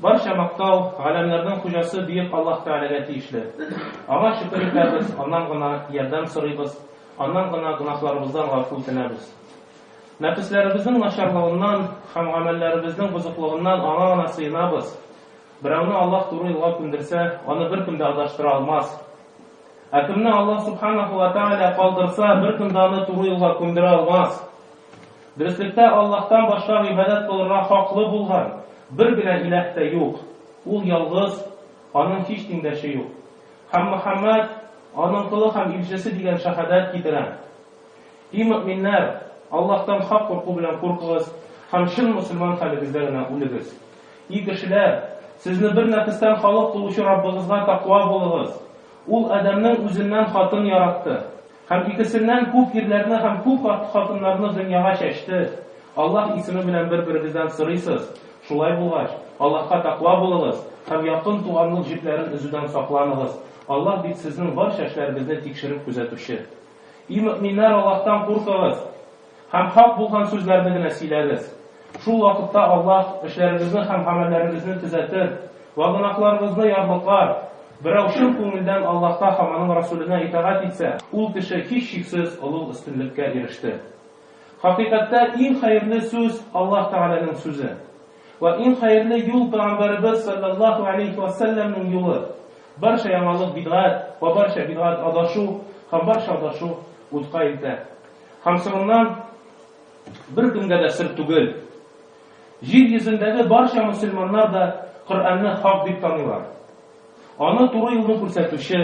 Барча мактау галәмнәрнең хуҗасы бөек Аллаһ Тәгаләгә тиешле. Аңа шөкер итәбез, аннан гына ярдәм сорыйбыз, аннан гына гөнаһларыбыздан гафу үтенәбез. Нәфесләребезнең начарлыгыннан һәм гамәлләребезнең бозыклыгыннан аңа гына сыенабыз. Берәүне Аллаһ туры юлга күндерсә, аны беркем дә адаштыра алмас. Ә кемне Аллаһ Субханаху ва Тааля калдырса, беркем дә аны туры юлга күндерә алмас. Дөреслектә Аллаһтан башка гыйбадәт кылырга хаклы булган бер генә иләһ тә юк. Ул ялгыз, аның һич тиңдәше юк. Һәм Мөхәммәд, аның колы һәм илчесе дигән шәһадәт китерәм. И мөэминнәр! Аллаһтан хак курку белән куркыгыз һәм чын мөселман хәлегездә генә үлегез. И кешеләр! Сезне бер нәфестән халык кылучы Раббыгызга таква булыгыз. Ул Адәмнең үзеннән хатын яратты. Һәм икесеннән күп ирләрне һәм күп хатыннарны дөньяга чәчте. Аллаһ исеме белән бер-берегездән сорыйсыз. Шулай булгач, Аллаһка таква булыгыз һәм якын туганлык җепләрен өзүдән сакланыгыз. Аллаһ бит сезнең барча эшләрегезне тикшереп күзәтүче. И мөэминнәр, Аллаһтан куркыгыз! Һәм хак булган сүзләрне генә сөйләгез. Шул вакытта Аллаһ эшләрегезне һәм гамәлләрегезне төзәтер вә гөнаһларыгызны ярлыкар. Берәү чын күңелдән Аллаһка һәм Аның Расүленә итагать итсә, ул кеше һичшиксез олуг өстенлеккә иреште. Хакыйкатьтә иң хәерле сүз, Аллаһ Тәгаләнең сүзе. Вә иң хәерле юл Пәйгамбәребез салләллаһу галәйһи вә сәлләмнең юлы. Барча яңалык бидгать, вә барча бидгать адашу һәм барча адашу утка илтә. Һәм соңыннан беркемгә дә сер түгел, җир йөзендәге барча мөселманнар да Коръәнне хак дип таныйлар. Аны туры юлны күрсәтүче,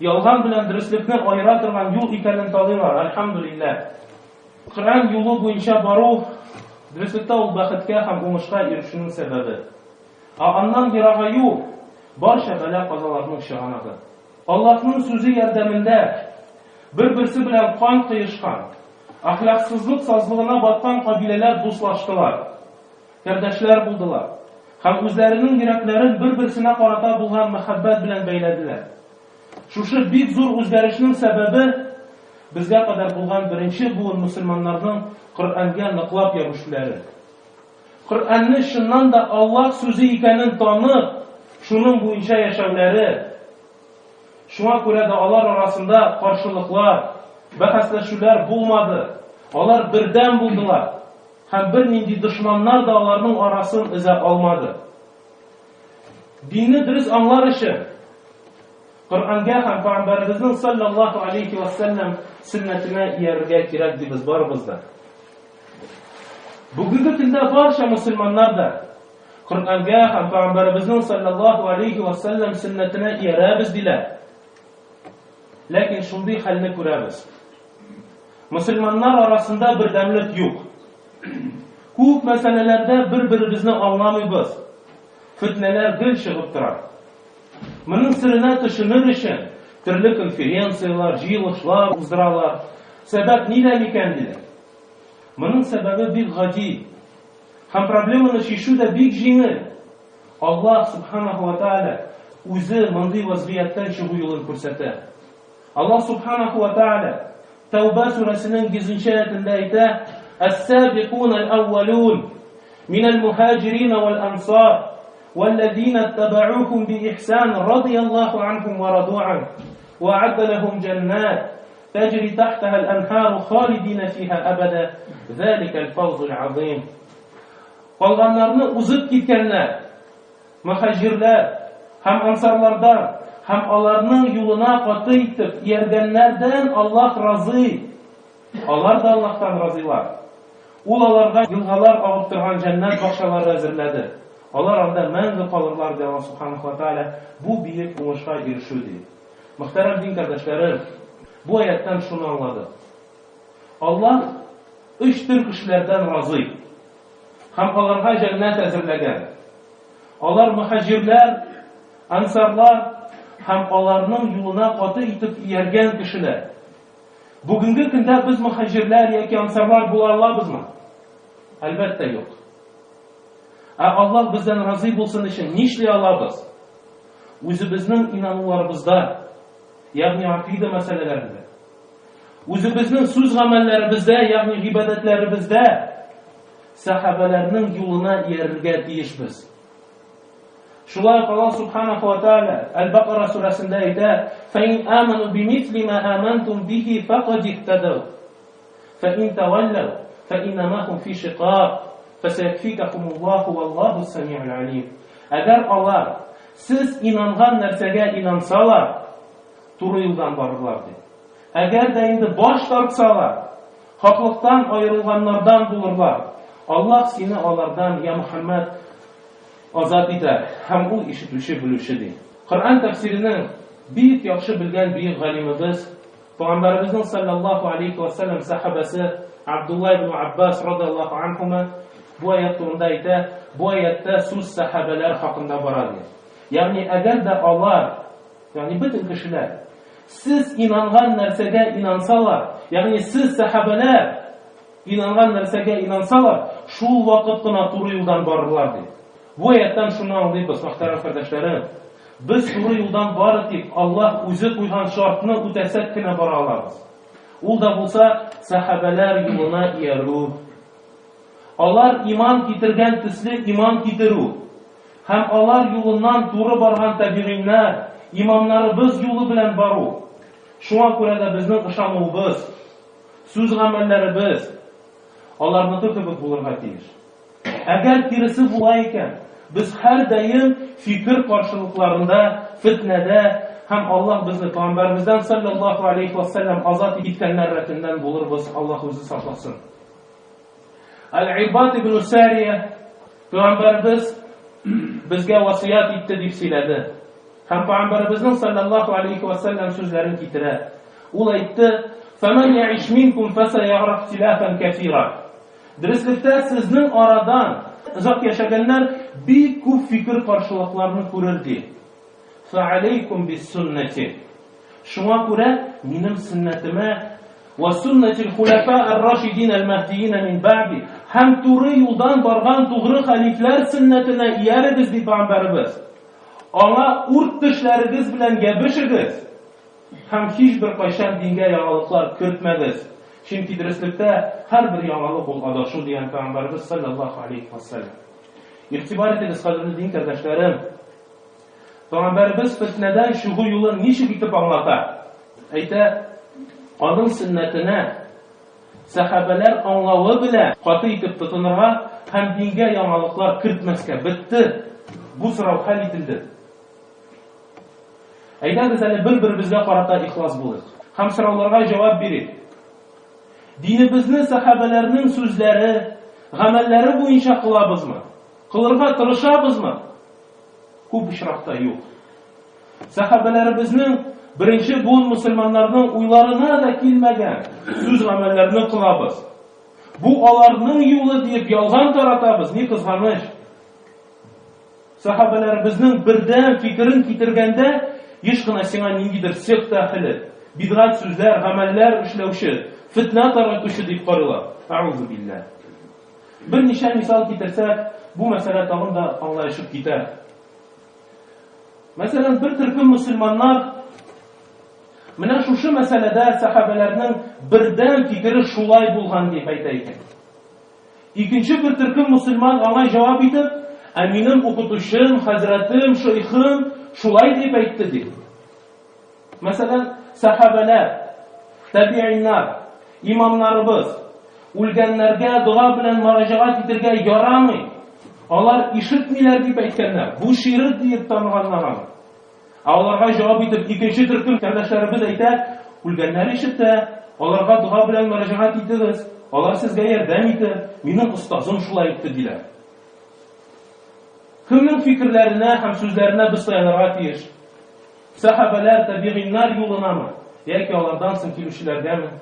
ялган белән дөреслекне аера торган юл икәнен таныйлар, әлхәмдүлилләһ. Коръән юлы буенча бару, дөреслектә ул бәхеткә һәм уңышка ирешүнең сәбәбе. Ә аннан ерагаю, барча бәла-казаларның чыганагы. Аллаһның сүзе ярдәмендә бер-берсе белән кан кыешкан, әхлаксызлык сазлыгына баткан кабиләләр дуслаштылар, кардәшләр булдылар һәм үзләренең йөрәкләрен бер-берсенә карата булган мәхәббәт белән бәйләделәр. Шушы бик зур үзгәрешнең сәбәбе безгә кадәр булган беренче буын мөселманнарның Коръәнгә ныклап ябышулары. Коръәнне чыннан да Аллаһ сүзе икәнен танып, шуның буенча яшәүләре. Шуңа күрә дә алар арасында каршылыклар, бәхәсләшүләр булмады. Алар бердәм булдылар һәм бернинди дошманнар да аларның арасын өзә алмады. Динне дөрес аңлар өчен Коръәнгә һәм Пәйгамбәребезнең саллаллаһу алейхи ва сәлләм сөннәтенә иярергә кирәк дибез барыбыз да. Бүгенге көндә барча мөселманнар да Коръәнгә һәм Пәйгамбәребезнең саллаллаһу алейхи ва сәлләм сөннәтенә иярәбез диләр. Ләкин шундый хәлне күрәбез. Мөселманнар арасында бердәмлек юк. Күп мәсьәләләрдә бер-беребезне аңламыйбыз. Фетнәләр гел чыгып тора. Моның серенә төшенер өчен төрле конференцияләр, җыелышлар уздыралар. Сәбәп нидә микән диләр. Моның сәбәбе бик гади. Һәм проблеманы чишү дә бик җиңел. Аллаһ субханаху ва тааля үзе мондый вазгыятьтән чыгу юлын күрсәтә. Аллаһ субханаху ва тааля Тәүбә сүрәсенең 100 нче аятендә әйтә: "Әс-сабикун әл-әүвәлун минәл муһаҗирин вәл ансар والذين اتبعوهم بإحسان رضي الله عنهم ورضوا عنه وأعد لهم جنات تجري تحتها الأنهار خالدين فيها أبدا ذلك الفوز العظيم Калганнарны узып киткәннәр, мөхаҗирләр һәм ансарлардан һәм аларның юлына каты итеп ияргәннәрдән Аллаһ разый. Алар да Аллаһтан разыйлар. Ул аларга елгалар агып торган җәннәт бакчалары әзерләде. Алар анда мәңге калырлар, ди Аллаһ Субханаһу ва Тааля. Бу бөек уңышка ирешү, ди. Мөхтәрәм дин кардәшләрем, бу аяттан шуны аңладык. Аллаһ өч төр кешеләрдән разый. Һәм аларга җәннәт әзерләгән. Алар мөхаҗирләр, ансарлар һәм аларның юлына каты итеп ияргән кешеләр. Бүгенге көндә без мөхаҗирләр яки ансарлар була алабызмы? Әлбәттә, юк. Ә Аллаһ бездән разый булсын өчен нишли алабыз? Үзебезнең инануларыбызда, ягъни акыйда мәсьәләләрендә, Үзебезнең сүз-гамәлләребездә, ягъни гыйбадәтләребездә сәхабәләрнең юлына иярергә тиешбез. Шулай ук Аллаһ субханаху ва тааля Әл-Бакара сүрәсендә әйтә: "Фа ин аману бимисли ма амантум бихи факад ихтадау. Фа ин таваллау фа иннама хум фи шикак. Фасаякфикахумуллаху валлаху самиул алим." Әгәр алар сез инанган нәрсәгә инансалар, туры юлдан барырлар ди. Әгәр дә инде баш тартсалар, хаклыктан аерылганнардан булырлар. Аллаһ сине алардан, я Мухаммад, азат итәр һәм ул ишетүче, белүче ди. Коръән тәфсиренең бик яхшы белгән бөек галимебез, Пәйгамбәребезнең саллаллаһу алейхи ва саллям сахабасы Абдулла ибн Аббас радиаллаһу анһума бу аят турында әйтә, бу аятта сүз сахабәләр хакында бара ди. Ягъни әгәр дә алар, ягъни бөтен кешеләр сез инанган нәрсәгә инансалар, ягъни сез сахабәләр инанган нәрсәгә инансалар, шул вакыт кына туры юлдан барырлар ди. Бу аяттан шуны аңлыйбыз, мөхтәрәм кардәшләрем, без туры юлдан бары тик Аллаһ үзе куйган шартны үтәсәк кенә бара алабыз. Ул да булса сахабәләр юлына иярү. Алар иман китергән төсле иман китерү. Һәм алар юлыннан туры барган табигыйннар, имамнарыбыз юлы белән бару. Шуңа күрә дә безнең ышануыбыз, сүз гамәлләребез аларныкы кебек булырга тиеш. Әгәр киресе була икән, без һәрдаим фикер каршылыкларында, фитнәдә һәм Аллаһ безне пәйгамбәребездән саллаллаһу алейхи ва саллям азат иткәннәр рәтеннән булырбыз, Аллаһ үзе сакласын. Аль-Ибад ибн Сария пәйгамбәребез безгә васыять итте дип сөйләде. Һәм пәйгамбәребезнең саллаллаһу алейхи ва саллям сүзләрен китерә. Ул әйтте: "Фаман яиш минкум фасаяра ихтилафан кәсира." Дөреслектә сезнең арадан озак яшәгәннәр бик күп фикер каршылыкларны күрер ди. Фа алейкум бис-суннати. Шуңа күрә минем сөннәтемә ва суннатил хуляфа ар-рашидин аль-маһдиин мин ба'ди һәм туры юлдан барган тугры хәлифләр сөннәтенә иярегез ди пәйгамбәребез. Аңа урт тешләрегез белән ябышыгыз һәм һичбер кайчан дингә яңалыклар кертмәгез. Чөнки дөреслектә һәрбер яңалык ул адашу дигән пәйгамбәребез саллаллаһу алейхи ва саллям. Игътибар итегез, кадерле дин кардәшләрем. Пәйгамбәребез фитнәдән чыгу юлын ничек итеп аңлата? Әйтә, аның сөннәтенә сәхабәләр аңлавы белән каты итеп тотынырга һәм дингә яңалыклар кертмәскә. Бетте. Бу сорау хәл ителде. Әйдәгез әле бер-беребезгә карата ихлас булыйк һәм сорауларга җавап бирик. Динебезне сәхабәләрнең сүзләре, гамәлләре буенча кылабызмы? Кылырга тырышабызмы? Күп очракта юк. Сәхабәләребезнең беренче буын мусульманнарның уйларына да килмәгән сүз гамәлләрне кылабыз. Бу аларның юлы диеп ялган таратабыз, ни кызганыч. Сәхабәләребезнең бердәм фикерен китергәндә, еш кына сиңа ниндидер секта әһеле, бидгать сүзләр, гамәлләр эшләүче, фитнә таратучы дип карыйлар. Әгъузу билләһ. Берничә мисал китерсәк, бу мәсьәлә тагын да аңлаешып китәр. Мәсәлән, бер төркем мөселманнар менә шушы мәсьәләдә сәхабәләрнең бердәм фикере шулай булган дип әйтә икән. Икенче бер төркем мөселман аңа җавап итеп, ә минем укытучым, хәзрәтем, шейхым шулай дип әйтте ди. Мәсәлән, сәхабәләр, табииннар, имамнарыбыз үлгәннәргә дога белән мөрәҗәгать итергә ярамый. Алар ишетмиләр дип әйткәннәр. Бу ширк диеп таныганнар аны. Ә аларга җавап итеп икенче төркем кардәшләребез әйтә, үлгәннәр ишетә, аларга дога белән мөрәҗәгать итегез, алар сезгә ярдәм итер, минем остазым шулай итте диләр. Кемнең фикерләренә һәм сүзләренә без таянырга тиеш? Сәхабәләр, табигыйннар юлынамы, яки алардан соң килүчеләргәме?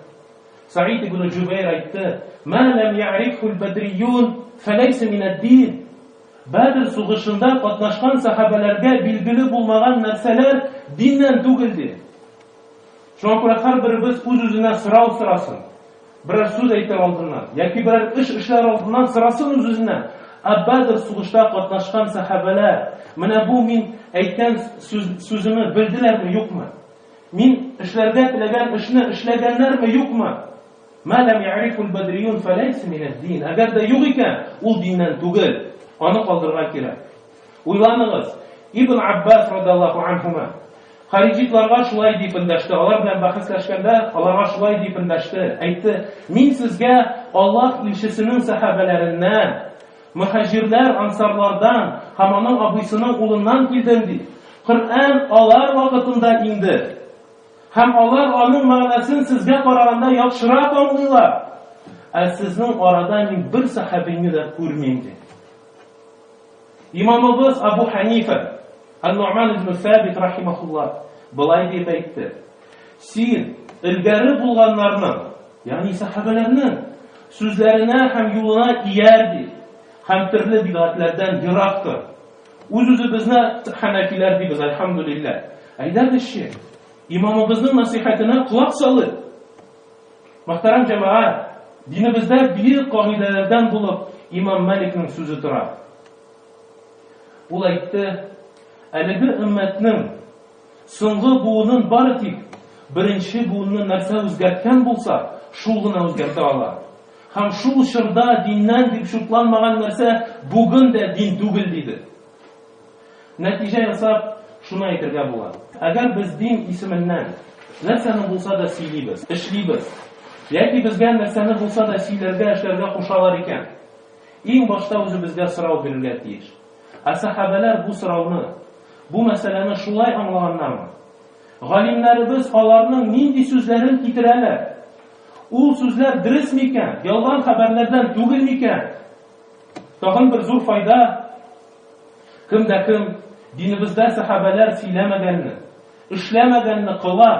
Саид ибн Җубәйр әйтте: "Ма лам я'рифху ал-бадриюн фалайса мин ад-дин." Бәдр сугышында катнашкан сәхабәләргә билгеле булмаган нәрсәләр диннән түгел ди. Шуңа күрә һәрберебез үз-үзенә сорау сорасын. Берәр сүз әйтер алдыннан яки берәр эш эшләр алдыннан сорасын үз-үзенә. Ә Бәдр сугышта катнашкан сәхабәләр менә бу мин әйткән сүз, сүземне белделәрме, юкмы? Мин эшләргә теләгән эшне эшләгәннәрме, юкмы? Ма лам я'рифул бадриюн фалайса мин ад-дин. Әгәр дә юк икән, ул диннән түгел. Аны калдырырга кирәк. Уйланыгыз. Ибн Аббас радиаллаһу анһума хариҗитларга шулай дип эндәште. Алар белән бәхәсләшкәндә аларга шулай дип эндәште. Әйтте: "Мин сезгә Аллаһ илчесенең сәхабәләреннән, мөхаҗирләр, ансарлардан һәм аның абыйсының улыннан килдем", ди. Коръән алар вакытында инде. Һәм алар аның мәгънәсен сезгә караганда яхшырак аңлыйлар. Ә сезнең арада мин бер сәхабине дә күрмим, ди. Имамыбыз Абу Ханифа, Ан-Ну'ман ибн Сабит рахимахуллах, былай дип әйтте. Син элгәре булганнарның, ягъни сәхабәләрнең сүзләренә һәм юлына ияр ди, һәм төрле бидгатләрдән ерак тор. Үз-үзебезне хәнәфиләр дибез, әлхәмдүлилләһ. Әйдәгезче, имамыбызның насыйхәтенә колак салыйк. Мөхтәрәм җәмәгать, динебездә бөек кагыйдәләрдән булып имам Маликның сүзе тора. Ул әйтте, әлеге өммәтнең соңгы буынын бары тик беренче буынны нәрсә үзгәрткән булса, шул гына үзгәртә ала. Һәм шул чорда диннән дип чутланмаган нәрсә бүген дә дин түгел, диде. Нәтиҗә ясап, шуны әйтергә була. Әгәр без дин исеменнән нәрсәне булса да сөйлибез, эшлибез, яки безгә нәрсәне булса да сөйләргә, эшләргә кушалар икән, иң башта үзебезгә сорау бирергә тиеш. Ә сәхабәләр бу сорауны, бу мәсьәләне шулай аңлаганнармы? Галимнәребез аларның нинди сүзләрен китерәләр? Ул сүзләр дөрес микән, ялган хәбәрләрдән түгел микән? Тагын бер зур файда, кем дә кем динебездә сәхабәләр сөйләмәгәнне, эшләмәгәнне кыла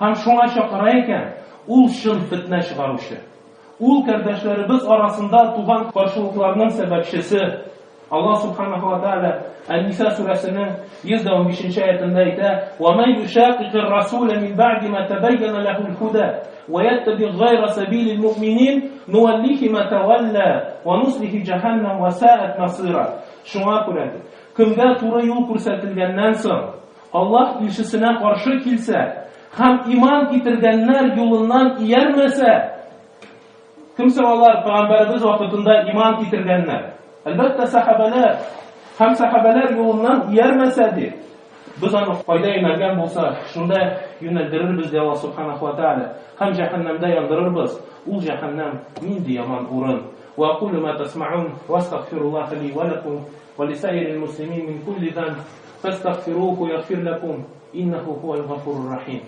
һәм шуңа чакыра икән, ул чын фетнә чыгаручы. Ул кардәшләребез арасында туган каршылыкларның сәбәпчесе. Аллаһ субханаһу ва тааля Ән-Ниса сүрәсенең 115 нче аятында әйтә: "Ва ман юшакикир расула мин ба'ди ма табайяна лахул худа ва яттаби гайра сабилил муъминин нуаллихи ма тавалла ва нуслихи җәһәннәм ва саат масира". Шуңа күрә кемгә туры юл күрсәтелгәннән соң Аллаһ илчесенә каршы килсә һәм иман китергәннәр юлыннан иярмәсә, Кем соң алар, пәйгамбәребез вакытында иман китергәннәр? Әлбәттә, сәхабәләр. Һәм сәхабәләр юлыннан иярмәсә, ди. Без аны кайда юнәлгән булса, шунда юнәлдерербез, ди Аллаһ субханаху ва тааля. Һәм җәһәннәмдә яндырырбыз. Ул җәһәннәм нинди яман урын. Ва акулу ма тасмаун ва астагфируллаһа ли ва лакум ва лисаирил муслимин мин кулли замб фастагфируху ягфир лакум иннаху хуал гафурур рахим.